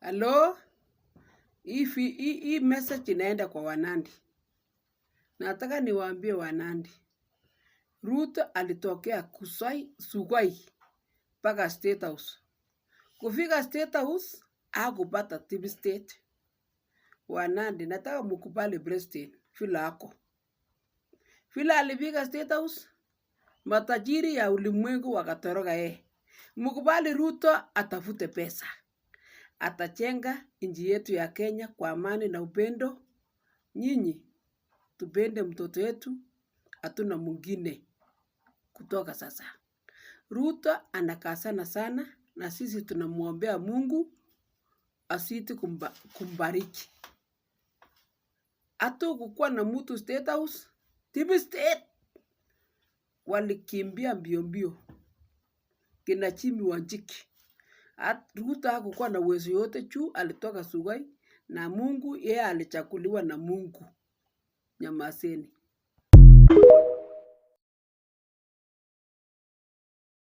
Halo, hii message inaenda kwa Wanandi. Nataka niwaambie Wanandi, Ruto alitokea Kusai, Sugoi mpaka State House. Kufika State House hakupata deep state. Wanandi, nataka mukubali president vile ako. Vile alifika State House, matajiri ya ulimwengu wakatoroka yeye. Mkubali Ruto atafute pesa, atajenga nchi yetu ya Kenya kwa amani na upendo. Nyinyi tupende mtoto wetu, hatuna mwingine kutoka sasa. Ruto anakazana sana na sisi tunamwombea Mungu azidi kumbariki. Hatukukuwa na mtu State House, deep state walikimbia mbio mbio kina Jimmy Wanjigi. Ruto hakukuwa na uwezo yote juu alitoka Sugoi na Mungu, yeye alichaguliwa na Mungu. Nyamazeni.